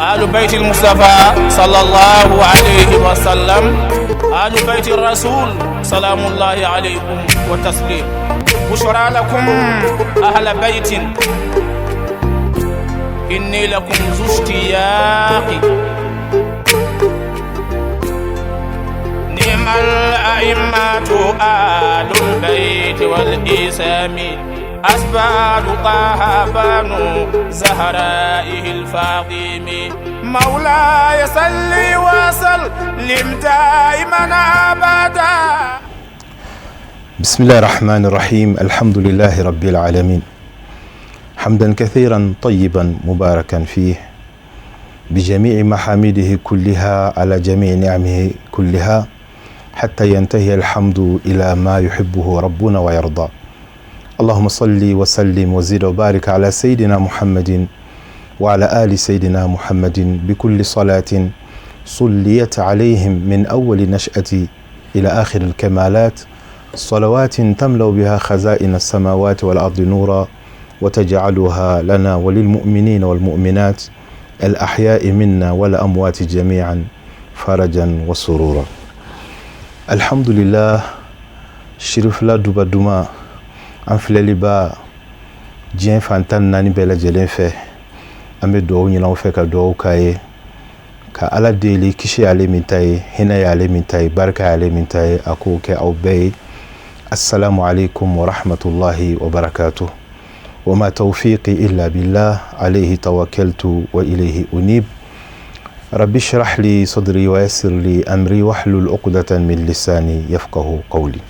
آل بيت المصطفى صلى الله عليه وسلم، آل بيت الرسول سلام الله عليكم وتسليم. بشرى لكم أهل بيت، إني لكم ذو اشتياق. نعم الأئمة آل البيت والإسام، أسبال طه بنو زهرائه الفاطم. مولاي صل وسلم دائما أبدا. بسم الله الرحمن الرحيم، الحمد لله رب العالمين، حمدا كثيرا طيبا مباركا فيه، بجميع محامده كلها على جميع نعمه كلها، حتى ينتهي الحمد إلى ما يحبه ربنا ويرضى. اللهم صل وسلم وزد وبارك على سيدنا محمد وعلى آل سيدنا محمد بكل صلاة صليت عليهم من أول نشأة إلى آخر الكمالات، صلوات تملأ بها خزائن السماوات والأرض نورا، وتجعلها لنا وللمؤمنين والمؤمنات الأحياء منا والأموات جميعا فرجا وسرورا. الحمد لله. Sirifila duba duma an filɛliba diɲɛ fan 14 bɛɛ lajɛlen fɛ, an bɛ dugawu ɲini aw fɛ ka dugawu k'a ye, ka Ala deli, kisi y'ale min ta ye, hinɛ y'ale min ta ye, barika y'ale min ta ye, a k'o kɛ aw bɛɛ ye. Assalamu alaikum wa rahmatullahi wa barakatuh. Wa ma tawfiqi illa billah, alayhi tawakkaltu wa ilayhi unib. Rabbi shrah li sadri wa yassir li amri wahlul uqdatan min lisani yafqahu qawli.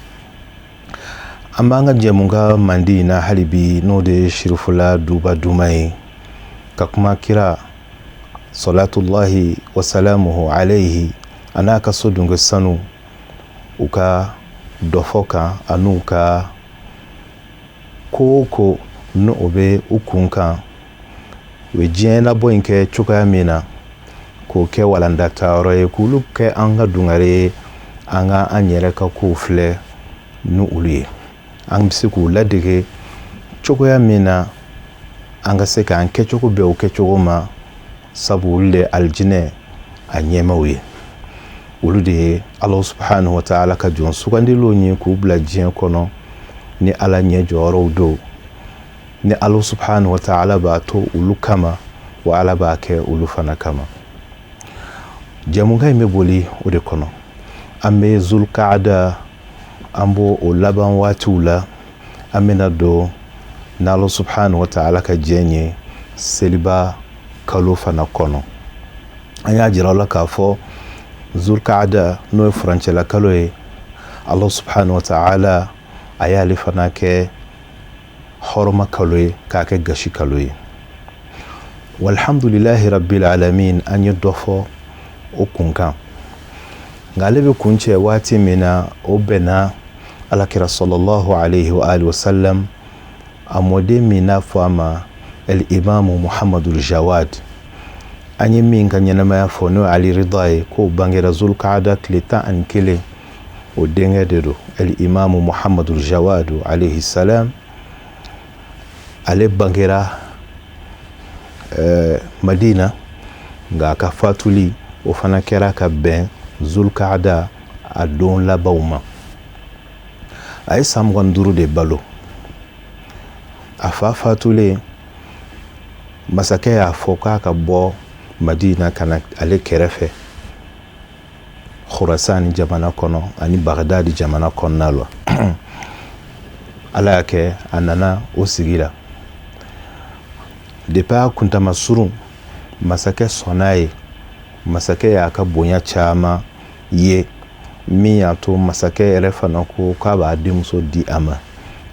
An b'an ka jɛmukan mandi in na hali bi, n'o de ye Sirifula duba duma ye, ka kuma kira salatullahi wasalamuhu alayhi a n'a ka so dunkɛ sanu u ka dɔfɔ kan, an'u ka ko o ko n'o o bɛ u kun kan, u ye diɲɛ labɔ in kɛ cogoya min na, k'o kɛ walanda tayɔrɔ ye, k'olu kɛ an ka dungare ye, an ka an yɛrɛ ka kow filɛ ni olu ye, an bɛ se k'u ladege cogoya min na, an ka se k'an kɛcogo bɛn o kɛcogo ma, sabu olu de alijinɛ a ɲɛmaw ye, olu de ye Ala subhanahu wa ta'ala ka jɔn sugandilenw ye k'u bila diɲɛ kɔnɔ ni Ala ɲɛ jɔyɔrɔw don, ni Ala subhanahu wa ta'ala b'a to olu kama, wa Ala b'a kɛ olu fana kama. Jɛmukan in bɛ boli o de kɔnɔ. An bɛ Zulkaada, an b'o o laban waatiw la, an bɛna don n'Ala subhanahu wa ta'ala ka diɲɛ ye seliba kalo fana kɔnɔ. An y'a jira aw la k'a fɔ Zulkaada, n'o ye furancɛla kalo ye, Ala subhanahu wa ta'ala a y'ale fana kɛ hɔrɔma kalo ye, k'a kɛ gasi kalo ye. Walhamdulilahi rabbil alamin. An ye dɔ fɔ o kun kan, nka ale bɛ kun cɛ waati min na, o bɛnna alakira sallallahu alayhi wa alihi wasallam a mɔden min n'a fɔ a ma el imamu Muhammadul Jawad, an ye min ka ɲɛnamaya fɔ, n'o ye Ali Rida ye, k'o bangera Zulkaada tile 11, o denkɛ de don, el imamu Muhammadul Jawad alayhi salam. Ale bangera Madina, nka a ka fatuli o fana kɛra ka bɛn Zulkaada a don labanw ma. A ye san 25 de balo. A fa fatulen, masakɛ y'a fɔ k'a ka bɔ Madina ka na ale kɛrɛfɛ Khurasan jamana kɔnɔ ani Bagdadi jamana kɔnɔna la. Ala y'a kɛ a nana o sigi la. Depuis a kuntama surun, masakɛ sɔnna ye, masakɛ y'a ka bonya caman ye, min y'a to masakɛ yɛrɛ fana ko k'a b'a denmuso di a ma,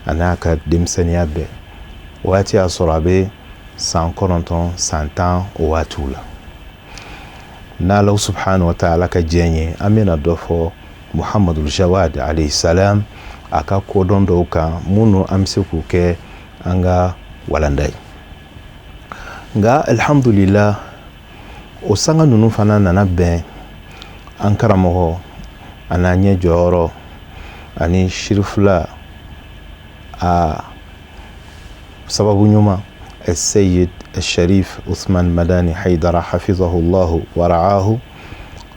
a n'a ka denmisɛnninya bɛɛ. O waati y'a sɔrɔ a bɛ san 9, san 10 o waatiw la. N'Ala subhanahu wa ta'ala ka diɲɛ ye, an bɛna dɔ fɔ Muhammadul Jawad alayhi salam a ka kodɔn dɔw kan, minnu an bɛ se k'u kɛ an ka walanda ye. Nka alhamdulillah, o sanga ninnu fana nana bɛn an karamɔgɔ a n'a ɲɛ jɔyɔrɔ ani Sirifula a sababu ɲuman Seyid Sharif Usman Madani Haidara hafizahullahu wa ra'ahu.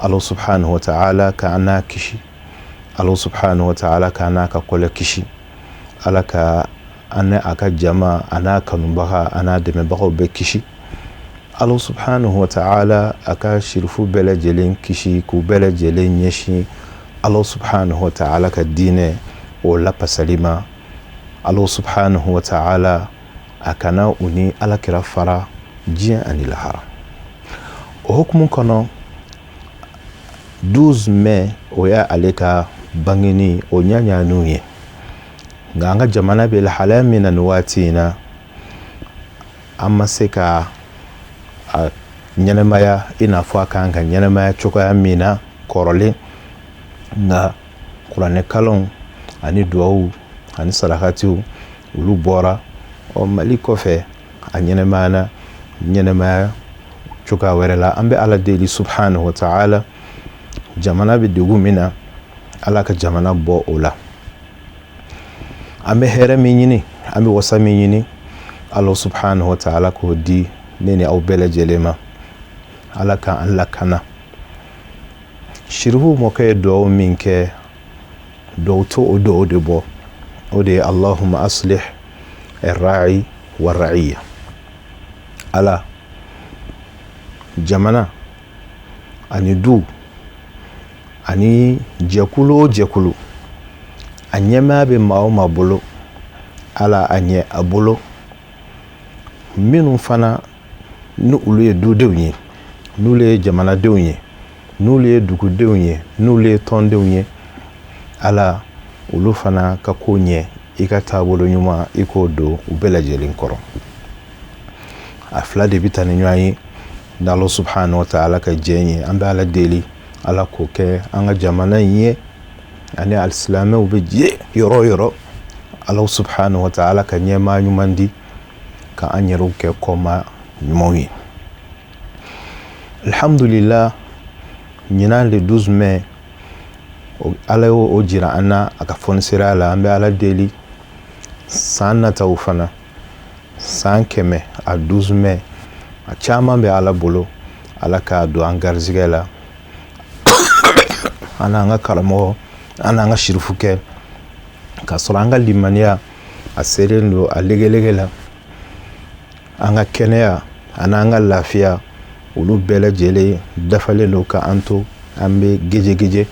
Allah subhanahu wa ta'ala ka an n'a kisi, Allah subhanahu wa ta'ala ka n'a ka kɔlɛ kisi, Ala ka an a ka jama a n'a kanubaga a n'a dɛmɛbagaw bɛɛ kisi. Allah subhanahu wa ta'ala a ka sirifu bɛɛ lajɛlen kisi, k'u bɛɛ lajɛlen ɲɛsin Allah subhanahu wa ta'ala ka diinɛ o lapasali ma. Allah subhanahu wa ta'ala a kana u ni Ala kira fara diɲɛ ani lahara. O hukumu kɔnɔ, 12 mai, o y'a ale ka bangeni o ɲaɲaniw ye. Nka an ka jamana bɛ lahalaya min na nin waati in na, an ma se ka a ɲɛnɛmaya i n'a fɔ a kan ka ɲɛnɛmaya cogoya min na kɔrɔlen. Nka kuranɛkalanw ani duwawu ani sarakatiw, olu bɔra. Ɔ, Mali kɔfɛ, a ɲɛnɛmayana ɲɛnɛmaya cogoya wɛrɛ la. An bɛ Ala deli subhanahu wa ta'ala, jamana bɛ degun min na, Ala ka jamana bɔ o la. An bɛ hɛrɛ min ɲini, an bɛ wasa min ɲini, Ala subhanahu wa ta'ala k'o di ne ni aw bɛɛ lajɛlen ma. Ala ka an lakana. Sirifu mɔkɛ ye duwawu min kɛ, dɔw to o duwawu de bɔ, o de ye Allahumma aslih ra'i wa ra'iya. Ala, jamana ani du ani jɛkulu o jɛkulu, a ɲɛmaaya bɛ maa o maa bolo, Ala a ɲɛ a bolo. Minnu fana ni olu ye dudenw ye, n'olu ye jamanadenw ye, n'olu ye dugudenw ye, n'olu ye tɔndenw ye, Ala olu fana ka ko ɲɛ, i ka taabolo ɲuman i k'o don u bɛɛ lajɛlen kɔrɔ. A fila de bɛ taa ni ɲɔgɔn ye. N'Ala subhanahu wa ta'ala ka jɛ ye, an bɛ Ala deli, Ala k'o kɛ an ka jamana in ye ani alisilamɛw bɛ diɲɛ yɔrɔ o yɔrɔ. Ala subhanahu wa ta'ala ka ɲɛmaa ɲuman di, ka an yɛrɛw kɛ kɔma ɲumanw ye. Alhamdulillah, ɲinan le 12 mai, Ala y'o jira an na a ka fɔniseriya la. An bɛ Ala deli, san nataw fana, san 100 a 12 mai, a caman bɛ Ala bolo. Ala k'a don an garijɛgɛ la, an n'an ka karamɔgɔ, an n'an ka sirifukɛ, k'a sɔrɔ an ka limaniya a selen don a legelege la. An ka kɛnɛya ani an ka lafiya, olu bɛɛ lajɛlen dafalen don ka an to an bɛ gejegeje,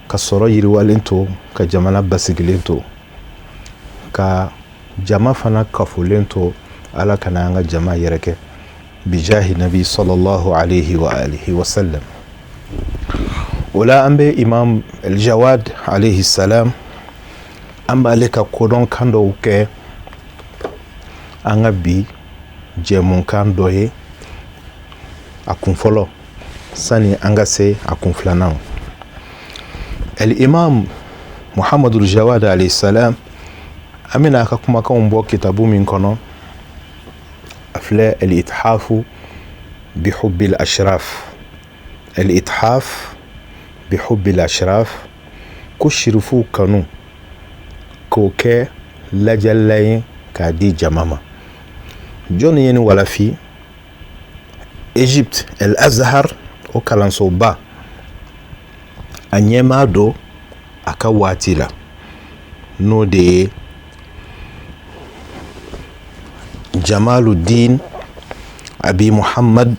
ka sɔrɔ yiriwalen to, ka jamana basigilen to, ka jama fana kafolen to. Ala kana an ka jama yɛrɛ kɛ, bijahi nabi sallallahu alaihi wa alihi wa sallam. O la, an bɛ Imam Aljawad alayhi salam, an b'ale ka kodɔn kan dɔw kɛ an ka bi jɛmukan dɔ ye, a kun fɔlɔ, sani an ka se a kun filanan. El Imam Muhammadu Jawad alayhi salam, an bɛna a ka kumakanw bɔ kitabu min kɔnɔ, a filɛ: El Ithafu bi hubbil ashraf. El Ithaf bi hubbil ashraf, ko sirifuw kanu k'o kɛ lajɛlila ye k'a di jama ma. Jɔnni ye nin walafi? Egypte, El Azhar, o kalansoba a ɲɛmaa don a ka waati la, n'o de ye Jamaluddin Abi Muhammad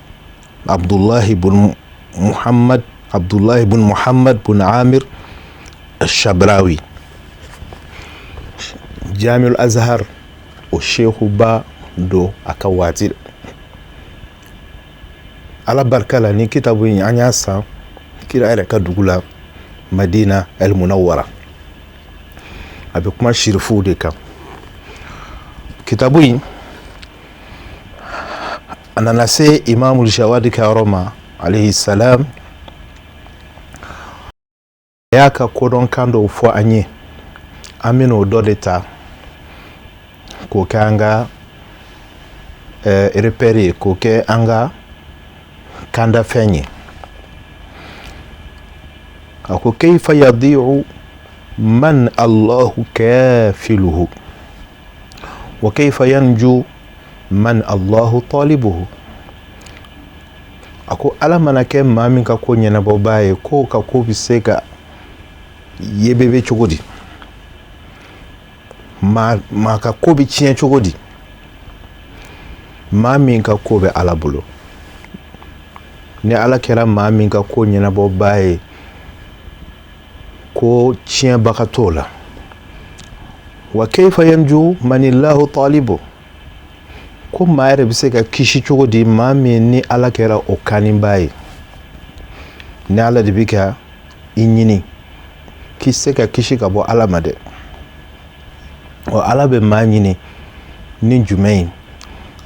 Abdullahi bun Muhammad, Abdullahi bun Muhammad bun Amir Shabrawi. Jamiul Azhar, o shehuba don a ka waati. Ala barika la, ni kitabu in, an y'a san kira yɛrɛ ka dugu la, Madina El Munawwara. A bɛ kuma sirifuw de kan. Kitabu in, a nana se Imamul Jawadi ka yɔrɔ ma alayhi salam, a y'a ka kodɔnkan dɔw fɔ an ye. An bɛna o dɔ de ta k'o kɛ an ka repère ye, k'o kɛ an ka kandafɛn ye. A ko: kayfa yadi'u man Allahu kafiluhu wa kayfa yanju Man Allahu talibuhu. A ko Ala mana kɛ maa min ka ko ɲɛnabɔbaa ye, k'o ka ko bɛ se ka yebebe cogo di? Maa ka ko bɛ tiɲɛ cogo di? Maa min ka ko bɛ Ala bolo, ni Ala kɛra maa min ka ko ɲɛnabɔbaa ye, ko tiɲɛbaga t'o la. Wa kayfa yanju manillahu talibu, ko maa yɛrɛ bɛ se ka kisi cogo di maa min ni Ala kɛra o kanibaa ye? Ni Ala de bɛ ka i ɲini, k'i se ka kisi ka bɔ Ala ma dɛ. Ɔ, Ala bɛ maa ɲini ni jumɛn ye?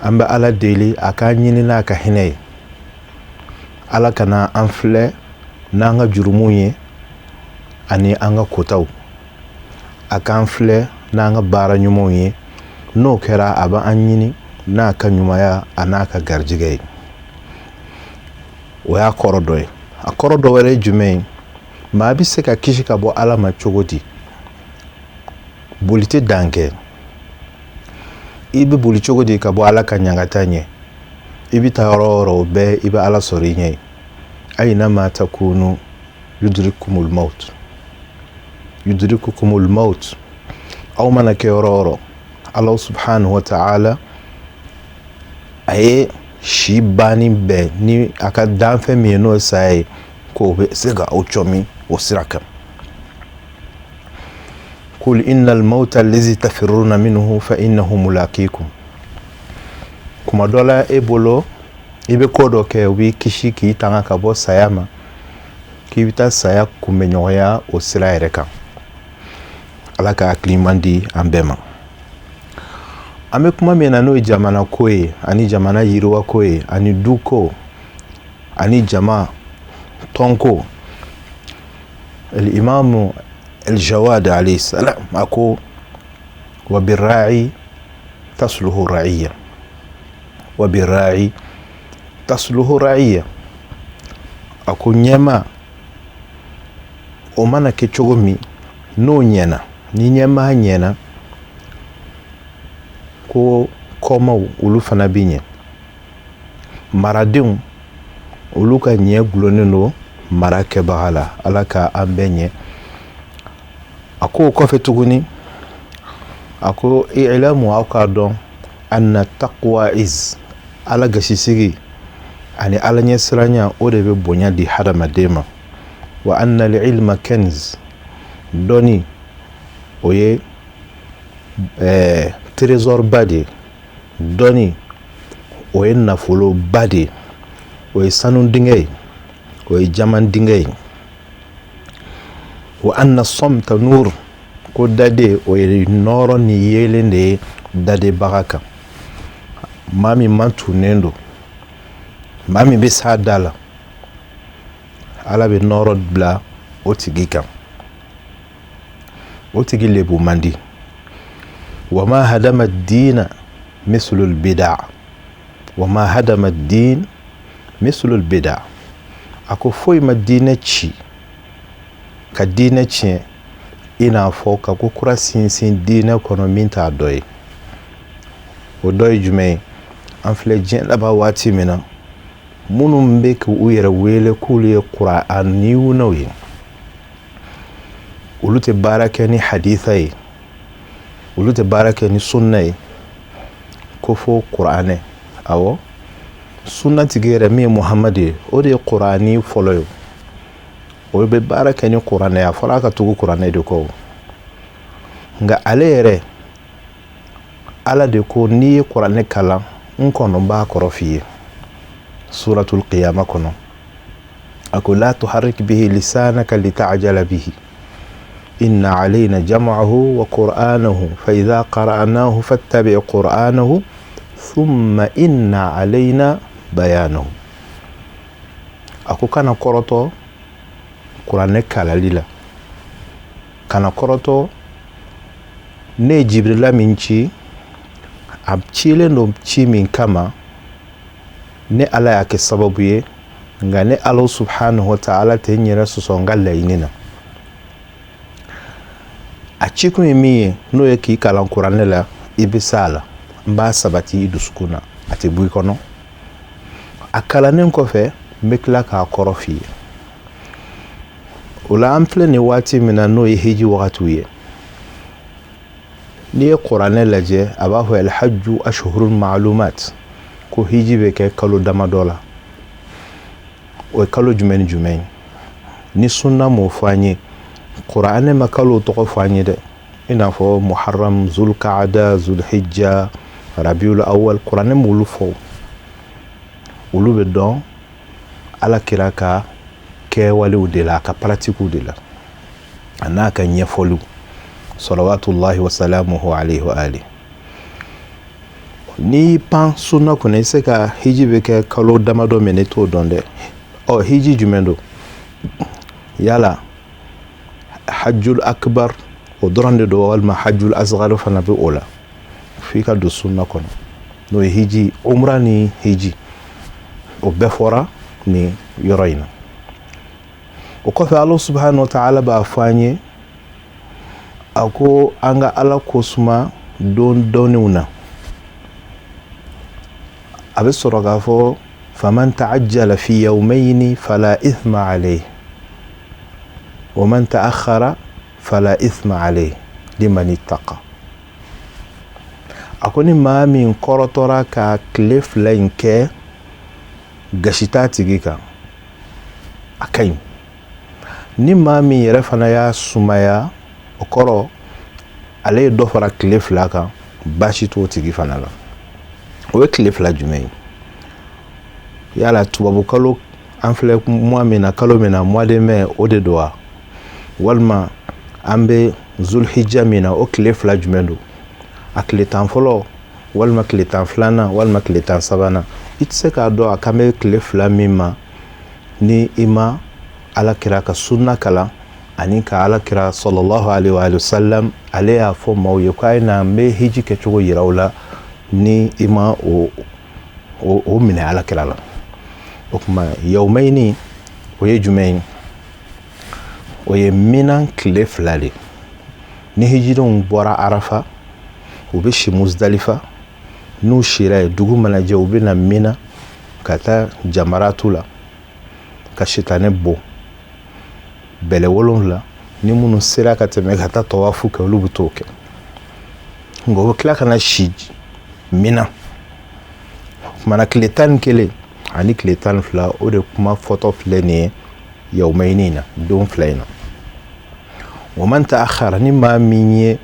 An bɛ Ala deli a k'an ɲini n'a ka hinɛ ye. Ala kana an filɛ n'an ka jurumuw ye ani an ka kotaw, a k'an filɛ n'an ka baara ɲumanw ye. N'o kɛra, a bɛ an ɲini n'a ka ɲumanya a n'a ka garijɛgɛ ye. O y'a kɔrɔ dɔ ye. A kɔrɔ dɔ wɛrɛ ye jumɛn ye? Maa bɛ se ka kisi ka bɔ Ala ma cogo di? Boli tɛ dan kɛ. I bɛ boli cogo di ka bɔ Ala ka ɲangata ɲɛ? I bɛ taa yɔrɔ o yɔrɔ, o bɛɛ i bɛ Ala sɔrɔ i ɲɛ ye. Aynama takunu yudrikumul maut, yudrikukumul maut. Aw mana kɛ yɔrɔ o yɔrɔ, Ala subhanahu wa ta'ala a ye si banni bɛn ni a ka danfɛn min ye, n'o ye saya ye, k'o bɛ se ka aw cɔmi o sira kan. Kul innal mauta allazi tafirruna minhu fa innahu mulaqikum. Kuma dɔ la, e bolo i bɛ ko dɔ kɛ, o b'i kisi k'i tanga ka bɔ saya ma, k'i bɛ taa saya kunbɛnɲɔgɔnya o sira yɛrɛ kan. Ala ka hakili ɲuman di an bɛɛ ma. An bɛ kuma min na, n'o ye jamana ko ye, ani jamana yiriwa ko ye, ani du ko, ani jama tɔnko, Imamu Aljawad alayhi salam a ko: wa birra'i tasluhu ra'iya, wa birra'i tasluhu ra'iya. A ko ɲɛma, o mana kɛ cogo min, n'o ɲɛna, ni ɲɛmaa ɲɛna, ko kɔmaw olu fana bɛ ɲɛ. Maradenw olu ka ɲɛ gulonnen don mara kɛbaga la. Ala ka an bɛɛ ɲɛ. A ko o kɔfɛ tuguni, a ko: i'lamu, aw k'a dɔn, anna taqwa iz, Ala gasisigi ani Ala ɲɛsiranya, o de bɛ bonya di hadamaden ma. Wa anna al-ilma kanz, dɔnni o ye trésor ba de ye, dɔnni o ye nafoloba de ye, o ye sanu dingɛ ye, o ye jaman dingɛ ye. Wa anna samta nur, ko dade o ye nɔɔrɔ ni yeelen de ye dadebaga kan. Maa min man tunnen don, maa min bɛ s'a da la, Ala bɛ nɔɔrɔ bila o tigi kan, o tigi lebu man di. Wa ma hadama diina mislul bida, wa ma hadama diin mislul bida. A ko foyi ma diinɛ ci ka diinɛ tiɲɛ i n'a fɔ ka ko kura sinsin diinɛ kɔnɔ min t'a dɔ ye. O dɔ ye jumɛn ye? An filɛ diɲɛ laban waati min na, minnu bɛ k'u yɛrɛ wele k'olu ye kuraniyunaw ye, olu tɛ baara kɛ ni haditha ye, olu tɛ baara kɛ ni sunna ye, ko fo kuranɛ. Awɔ, sunna tigi yɛrɛ min ye Muhamadu ye, o de ye kurani fɔlɔ ye, o bɛ baara kɛ ni kuranɛ ye. A fɔra a ka tugu kuranɛ de kɔ, nka ale yɛrɛ Ala de ko: n'i ye kuranɛ kalan, n kɔnɔ n b'a kɔrɔ f'i ye. Suratul qiyama kɔnɔ, a ko: la tuharrik bihi lisanaka lita'jala bihi, inna alayna jam'ahu wa qur'anahu, fa idha qara'nahu fattabi' qur'anahu, thumma inna alayna bayanahu. A ko kana kɔrɔtɔ kuranɛ kalali la, kana kɔrɔtɔ. Ne ye Jibirila min ci, a cilen don ci min kama, ne Ala y'a kɛ sababu ye, nka ne Ala subhanahu wa ta'ala tɛ n yɛrɛ sɔsɔ n ka laɲini na. A cikun ye min ye, n'o ye k'i kalan kuranɛ la, i bɛ s'a la. N b'a sabati i dusukun na, a tɛ bɔ i kɔnɔ. A kalannen kɔfɛ, n bɛ tila k'a kɔrɔ f'i ye. O la, an filɛ nin waati min na, n'o ye hiji wagatiw ye, n'i ye Kuranɛ lajɛ, a b'a fɔ alhajju ashhurun ma'lumat, ko hiji bɛ kɛ kalo damadɔ la. O ye kalo jumɛn ni jumɛn ye? Ni sunna m'o fɔ an ye, Kuranɛ ma kalo tɔgɔ fɔ an ye dɛ, i n'a fɔ Muharram, Zulkaada, Zulhijja, Rabiul Awal, Kuranɛ m'olu fɔ. Olu bɛ dɔn Ala kira ka kɛwalew de la, a ka pratiquew de la, a n'a ka ɲɛfɔliw, salawatullahi wasalamuhu alayhi wa ali. N'i pan sunna kunna, i se ka hiji bɛ kɛ kalo damadɔ min, ne t'o dɔn dɛ. Ɔ, hiji jumɛn don? Yala hajjul akbar o dɔrɔn de don, walima hajjul asghar fana bɛ o la? F'i ka don sunna kɔnɔ, n'o ye hiji, umra ni hiji, o bɛɛ fɔra nin yɔrɔ in na. O kɔfɛ, Ala subhanahu wa ta'ala b'a fɔ an ye, a ko an ka Ala ko suma don dɔnniw na. A bɛ sɔrɔ k'a fɔ faman ta'ajjala fi yawmayni fala ithma alayhi wa man ta'akhkhara fala ithma alayhi liman ittaqa. A ko ni maa min kɔrɔtɔra ka tile 2 in kɛ, gasi t'a tigi kan, a ka ɲi. Ni maa min yɛrɛ fana y'a sumaya, o kɔrɔ ale ye dɔ fara tile 2 kan, baasi t'o tigi fana la. O ye tile 2 jumɛn ye? Yala tubabu kalo, an filɛ mois min na, kalo min na, mois de mai, o de don wa? Walima an bɛ Zulhijja min na, o tile 2 jumɛn don? A tile 10 fɔlɔ, walima tile 12nan, walima tile 13nan? I tɛ se k'a dɔn a kan bɛ tile 2 min ma ni i ma Ala kira ka sunna kalan, ani ka Ala kira sallallahu alaihi wa sallam, ale y'a fɔ maaw ye k'a ye na, n bɛ hiji kɛcogo yira aw la, ni i ma o minɛ Ala kira la. O tuma, yawmayni, o ye jumɛn ye? O ye Mina tile 2 de. Ni hijidenw bɔra Arafa, u bɛ si Muzdalifa. N'u sira yen, dugu mana jɛ, u bɛ na Mina ka taa jamaratu la ka sitanɛ bon bɛlɛ 7. Ni minnu sera ka tɛmɛ ka taa tɔwafu kɛ, olu bɛ t'o kɛ. Nka u bɛ tila ka na si Mina kumana tile 11 ani tile 12. O de kuma fɔtɔ filɛ nin ye, yawmayni na, don 2 in na. Wa man ta'akhkhara, ni maa min ye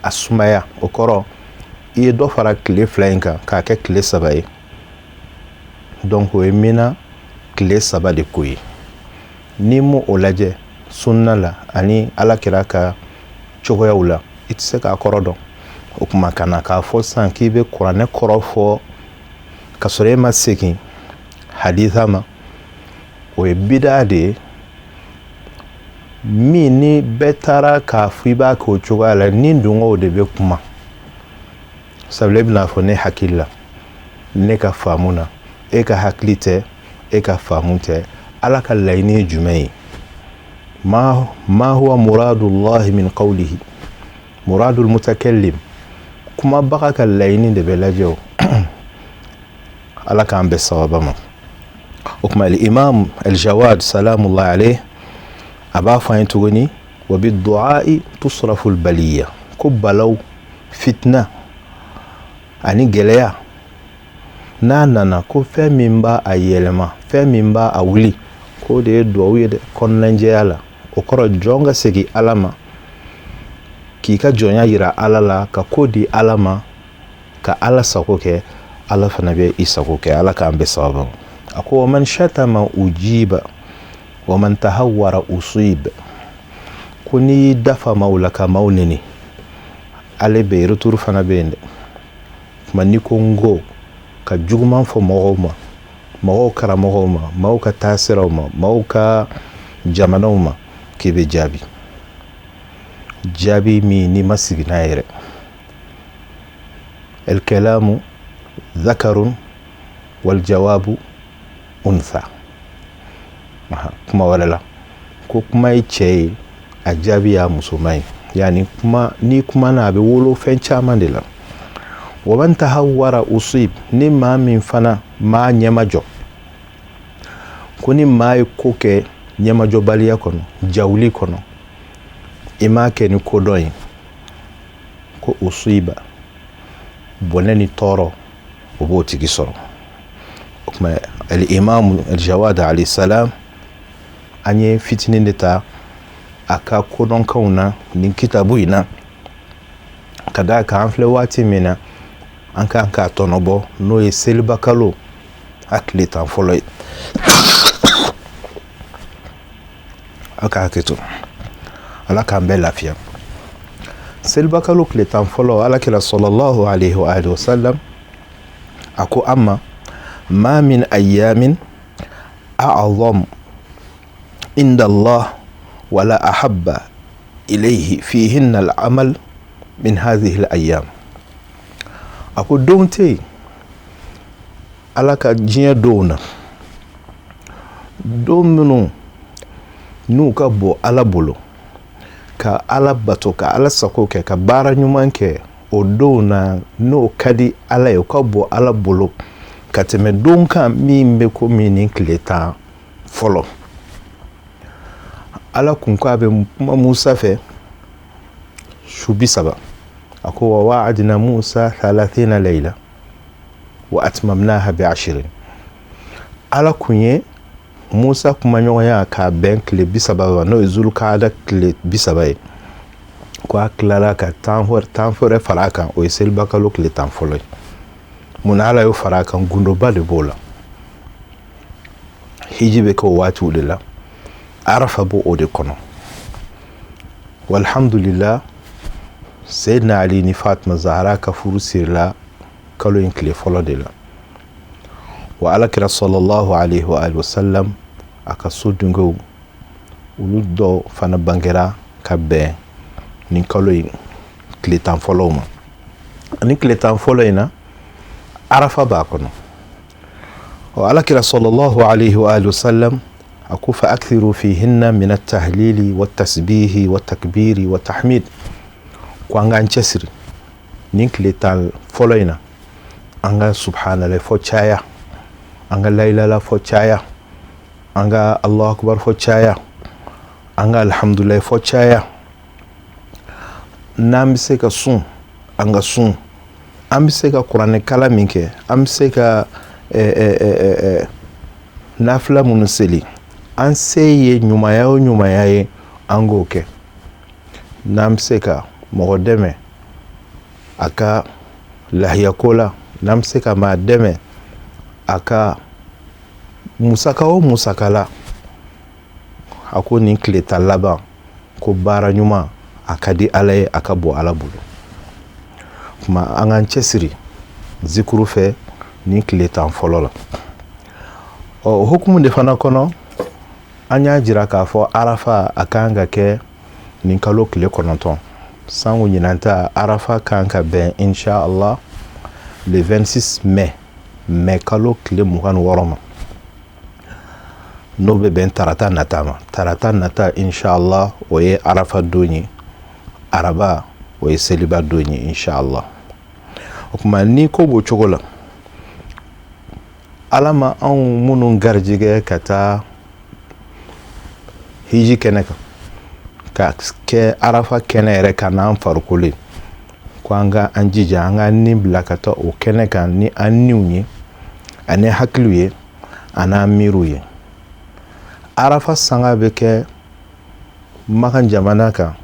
a sumaya, o kɔrɔ i ye dɔ fara tile 2 in kan k'a kɛ tile 3 ye. Donc o ye Mina tile 3 de ko ye. N'i m'o o lajɛ sunna la ani Ala kira ka cogoyaw la, i tɛ se k'a kɔrɔ dɔn. O tuma, ka na k'a fɔ sisan k'i bɛ Kuranɛ kɔrɔ fɔ ka sɔrɔ e ma segin hadisa ma, o ye bidaa de ye. Min ni bɛɛ taara k'a fɔ i b'a kɛ o cogoya la, ni dungɔw de bɛ kuma. Sabula e bɛna fɔ ne hakili la, ne ka faamu na, e ka hakili tɛ, e ka faamu tɛ. Ala ka laɲini ye jumɛn ye? Ma huwa muradullahi min qawlihi, muradul mutakallim, kumabaga ka laɲini de bɛ lajɛ. O Ala k'an bɛɛ sababa ma. O tuma, Imam Aljawad salamullahi alayhi, a b'a fɔ an ye tuguni, wa bidu'ai tusrafu albaliya, ko balaw, fitna ani gɛlɛya n'a nana, ko fɛn min b'a a yɛlɛma, fɛn min b'a a wuli, k'o de ye duwawu ye dɛ, kɔnɔnajɛya la. O kɔrɔ, jɔn ka segin Ala ma, k'i ka jɔnya yira Ala la, ka ko di Ala ma, ka Ala sago kɛ, Ala fana bɛ i sago kɛ. Ala k'an bɛɛ sababu. A ko wa man shatama ujiba wa man tahawwara usib, ko n'i y'i dafa maaw la ka maaw neni, ale bɛ retour fana bɛ yen dɛ. Tuma n'i ko n ko ka juguman fɔ mɔgɔw ma, mɔgɔw karamɔgɔw ma, maaw ka taasiraw ma, maaw ka jamanaw ma, k'i bɛ jaabi, jaabi min n'i ma sigi n'a yɛrɛ. Alkalamu dhakarun waljawabu untha. Kuma wɛrɛ la, ko kuma ye cɛ ye, a jaabi y'a musoman ye. Yani kuma, n'i kumana, a bɛ wolo fɛn caman de la. Wa man tahawwara usib, ni maa min fana maa ɲɛmajɔ, ko ni maa ye ko kɛ ɲɛmajɔbaliya kɔnɔ, jawuli kɔnɔ, i m'a kɛ ni kodɔn ye, ko usiba, bɔnɛ ni tɔɔrɔ o b'o tigi sɔrɔ. O tuma al-imam al-jawad alayhi salam, an ye fitinin de ta a ka kodɔnkanw na nin kitabu in na, ka d'a kan an filɛ waati min na, an kan k'a tɔnɔbɔ, n'o ye selibakalo a tile 10 fɔlɔ ye. Aw ka hakɛ to, Ala k'an bɛɛ lafiya. Selibakalo tile 10 fɔlɔ, Ala kira sallallahu alaihi wa alihi wasallam a ko an ma: ma min ayyamin a'zam inda Allah wala ahabba ilayhi fihinna al-amal min hadhihi al-ayyam. A ko don tɛ yen Ala ka diɲɛ donw na, don minnu n'u ka bon Ala bolo ka Ala bato, ka Ala sago kɛ, ka baara ɲuman kɛ o donw na, n'o ka di Ala ye, o ka bon Ala bolo ka tɛmɛ don kan min bɛ komi nin tile 10 fɔlɔ. Ala kun ko a bɛ kuma Musa fɛ su 30. A ko: wa wa'adna Musa thalathina layla wa atmamnaha bi ashirin. Ala kun ye Musa kumaɲɔgɔnya k'a bɛn tile 30 ma, n'o ye Zulukada tile 30 ye. Ko a tilala ka tan wɛrɛ fara a kan, o ye selibakalo tile 10 fɔlɔ ye. Mun na Ala y'o fara a kan? Gundoba de b'o la. Hiji bɛ kɛ o waatiw de la, Arafa b'o o de kɔnɔ. Walhamdulillah, Seyidina Ali ni Fatima Zahara ka furu sirila kalo in tile fɔlɔ de la. Wa Ala kira sallallahu alaihi wa alihi wasallam, a ka so dunkew, olu dɔw fana bangera ka bɛn nin kalo in tile 10 fɔlɔw ma. Ani tile 10 fɔlɔ in na, Arafa b'a kɔnɔ. Ɔ Ala kira sallallahu alaihi wa alihi wasallam a ko: fa akthiru fihinna min at-tahlili wa tasbihi wa takbiri wa tahmid. Ko an k'an cɛsiri nin tile 10 fɔlɔ in na, an ka subhanallah fɔ caya, an ka layilala fɔ caya, an ka Allahu akbar fɔ caya, an ka alhamdulilayi fɔ caya. N'an bɛ se ka sun, an ka sun. An bɛ se ka kuranɛ kalan min kɛ, an bɛ se ka nafila minnu seli, an se ye ɲumanya o ɲumanya ye, an k'o kɛ. N'an bɛ se ka mɔgɔ dɛmɛ a ka lahiyako la, n'an bɛ se ka maa dɛmɛ a ka musaka o musaka la, a ko nin tile 10 laban, ko baara ɲuman a ka di Ala ye, a ka bɔ Ala bolo. Tuma an k'an cɛsiri zikuru fɛ nin tile 10 fɔlɔ la. Ɔ o hukumu de fana kɔnɔ, an y'a jira k'a fɔ Arafa a kan ka kɛ nin kalo tile 9. Sango ɲinan ta, Arafa kan ka bɛn insha Allah le 26 mai, mai kalo tile 26 ma, n'o bɛ bɛn tarata nata ma. Tarata nata insha Allah, o ye Arafa don ye. Araba, o ye seliba don ye insha Allah. O tuma ni ko b'o cogo la, Ala ma anw minnu garijɛgɛ ka taa hiji kɛnɛ kan, ka kɛ Arafa kɛnɛ yɛrɛ kan n'an farikolo ye, ko an ka an jija, an ka ni bila ka taa o kɛnɛ kan ni an niw ye, ani hakiliw ye, an'an miiriw ye. Arafa sanga bɛ kɛ Makan jamana kan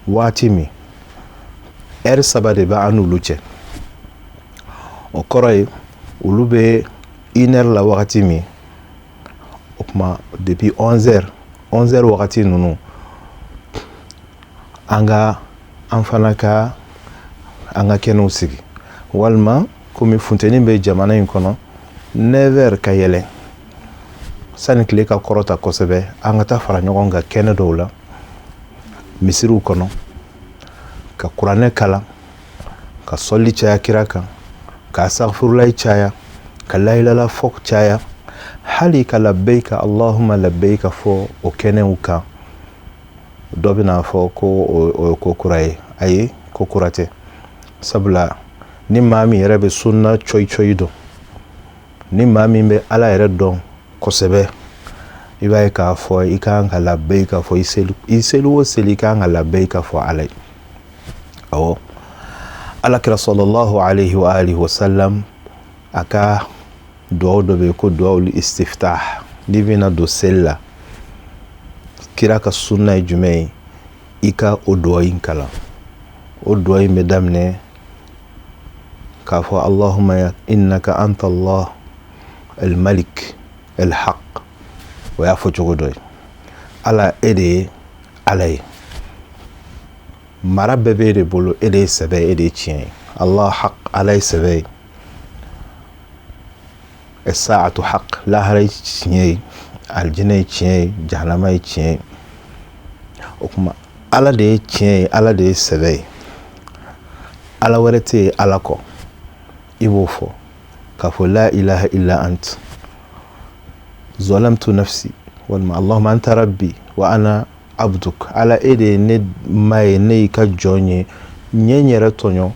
waati min, ɛri 3 de bɛ an n'olu cɛ. O kɔrɔ ye olu bɛ 1 heure la wagati min, o tuma depuis 11 heures, 11 heures wagati ninnu, an ka an fana ka an ka kɛnɛw sigi, walima komi funteni bɛ jamana in kɔnɔ, 9 heures ka yɛlɛn, sani tile ka kɔrɔta kosɛbɛ, an ka taa fara ɲɔgɔn kan kɛnɛ dɔw la misiriw kɔnɔ, ka kuranɛ kalan, ka sɔli caya kira kan, ka asafurulayi caya, ka layilala fɔ caya, hali ka labɛyika Allahumma labɛyika fɔ o kɛnɛw kan. Dɔ bɛna fɔ ko o ye ko kura ye. Ayi, ko kura tɛ, sabula Ni maa min yɛrɛ bɛ sunna coyi coyi dɔn, ni maa min bɛ Ala yɛrɛ dɔn kosɛbɛ, i b'a ye k'a fɔ i kan ka labɛyika fɔ i seli o seli, i kan ka labɛyika fɔ Ala ye. Awɔ, Ala kira sallallahu alaihi wa alihi wa sallam, a ka duwawu dɔ bɛ yen ko duwawul istiftah. N'i bɛna don seli la, kira ka sunna ye jumɛn ye? I ka o duwawu in kalan. O duwawu in bɛ daminɛ k'a fɔ allahumma innaka anta Allah al-malik al-haq. O y'a fɔ cogo dɔ ye. Ala, e de ye Ala ye, mara bɛɛ b'e de bolo, e de ye sɛbɛ, e de ye tiɲɛ ye. Allah haq, Ala ye sɛbɛ ye. Saatu haq, lahara ye tiɲɛ ye, alijinɛ ye tiɲɛ ye, jahanama ye tiɲɛ ye. O tuma Ala de ye tiɲɛ ye, Ala de ye sɛbɛ ye, Ala wɛrɛ tɛ yen Ala kɔ. I b'o fɔ k'a fɔ la ilaha illa ant zalamtu nafsi, walima allahumma anta rabbi wa ana abduk. Ala, e de ye ne ma ye, ne y'i ka jɔn ye, n ye n yɛrɛ tɔɲɔ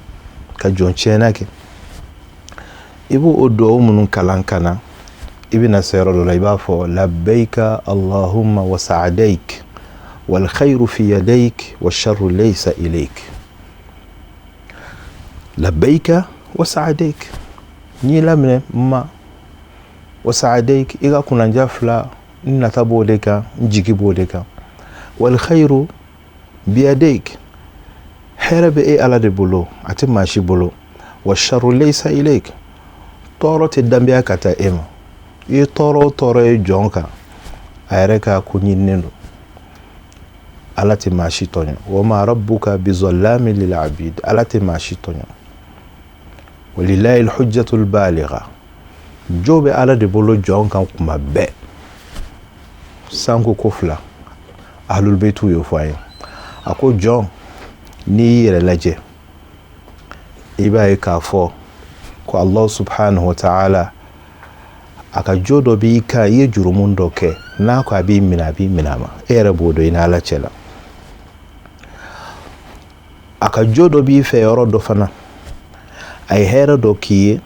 ka jɔn tiɲɛna kɛ. I b'o o duwawu minnu kalan ka na, i bɛna se yɔrɔ dɔ la, i b'a fɔ labbaika allahumma wa sa'adaik wal khayru fi yadayk wa sharru laysa ilayk. Labbaika wa sa'adaik, n y'i laminɛ n ma. Wa sa'adaik, i ka kunnanja fila, n nata b'o de kan, n jigi b'o de kan. Wal khayru biyadayk, hɛrɛ bɛ e Ala de bolo, a tɛ maa si bolo. Wa sharru laysa ilayk, tɔɔrɔ tɛ danbeya ka taa e ma. I ye tɔɔrɔ o tɔɔrɔ ye jɔn kan, a yɛrɛ ka ko ɲininen don. Ala tɛ maa si tɔɲɔ. Wa ma rabbuka bizallamin lil abid, Ala tɛ maa si tɔɲɔ. Walillahi alhujjatul baligha, jo bɛ Ala de bolo jɔn kan kuma bɛɛ. Sanko ko fila ahlul baytu y'o fɔ an ye. A ko jɔn, n'i y'i yɛrɛ lajɛ, i b'a ye k'a fɔ ko Allah subhanahu wa ta'ala a ka jo dɔ b'i kan. I ye jurumun dɔ kɛ, n'a ko a b'i minɛ, a b'i minɛ a ma. E yɛrɛ b'o dɔn i n'Ala cɛ la. A ka jo dɔ b'i fɛ yɔrɔ dɔ fana, a ye hɛrɛ dɔ k'i ye,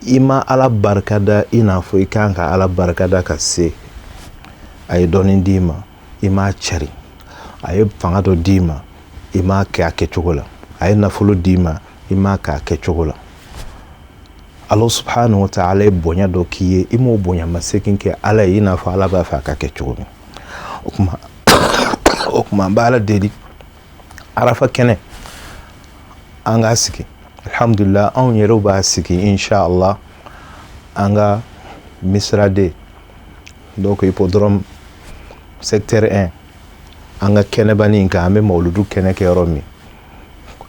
i ma Ala barika da i n'a fɔ i kan ka Ala barika da ka se. A ye dɔnni d'i ma, i m'a cari. A ye fanga dɔ d'i ma, i m'a kɛ a kɛcogo la. A ye nafolo d'i ma, i m'a kɛ a kɛcogo la. Allah subhanahu wa ta'ala ye bonya dɔ k'i ye, i m'o bonya ma segin kɛ Ala ye i n'a fɔ Ala b'a fɛ a ka kɛ cogo min. O tuma an bɛ Ala deli, arafa kɛnɛ an k'a sigi. Alhamdulillah, anw yɛrɛw b'a sigi inshallah an ka misirade, donc hippodrome secteur 1, an ka kɛnɛbanin in kan, an bɛ mawuludu kɛnɛ kɛ yɔrɔ min,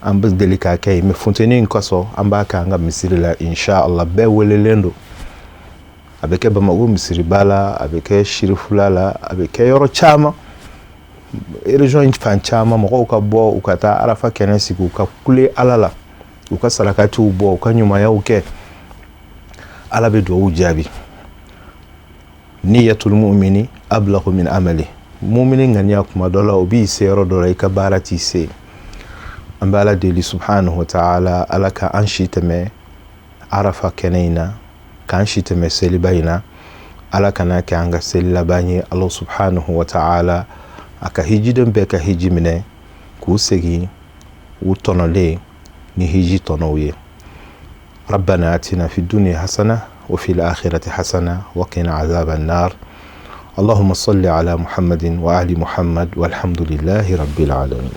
an bɛ deli k'a kɛ yen, mais funteni in kosɔn an b'a kɛ an ka misiri la inshallah. Bɛɛ welelen don. A bɛ kɛ Bamakɔ misiriba la, a bɛ kɛ Sirifula la, a bɛ kɛ yɔrɔ caman, région in fan caman. Mɔgɔw ka bɔ, u ka taa arafa kɛnɛ sigi, u ka kule Ala la, u ka sarakatiw bɔ, u ka ɲumanyaw kɛ. Ala bɛ duwawu jaabi. Niyatul mu'mini ablagu min amali. Mumini ŋaniya kuma dɔ la, o b'i se yɔrɔ dɔ la, i ka baara t'i se. An bɛ Ala deli subhanahu wa ta'ala, Ala ka an si tɛmɛ arafa kɛnɛ in na, k'an si tɛmɛ seliba in na. Ala kana kɛ an ka seli laban ye. Ala subhanahu wa ta'ala a ka hijiden bɛɛ ka hiji minɛ, k'u segin u tɔnɔlen ni hiji tɔnɔw ye. ربنا آتنا في الدنيا حسنة وفي الآخرة حسنة وقنا عذاب النار. اللهم صل على محمد وآل محمد، والحمد لله رب العالمين.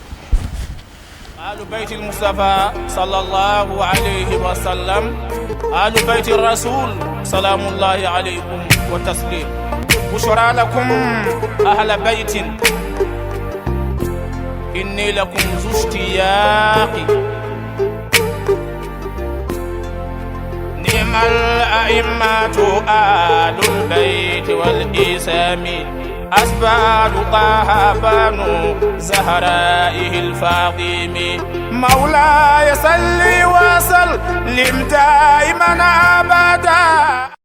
آل بيت المصطفى صلى الله عليه وسلم، آل بيت الرسول، سلام الله عليكم وتسليم. بشرى لكم أهل بيت، إني لكم ذو اشتياق. نعم الأئمة آل البيت والإسام، أسبال طه بنو زهرائه الفاطم. مولاي صل وسلم دائما أبدا.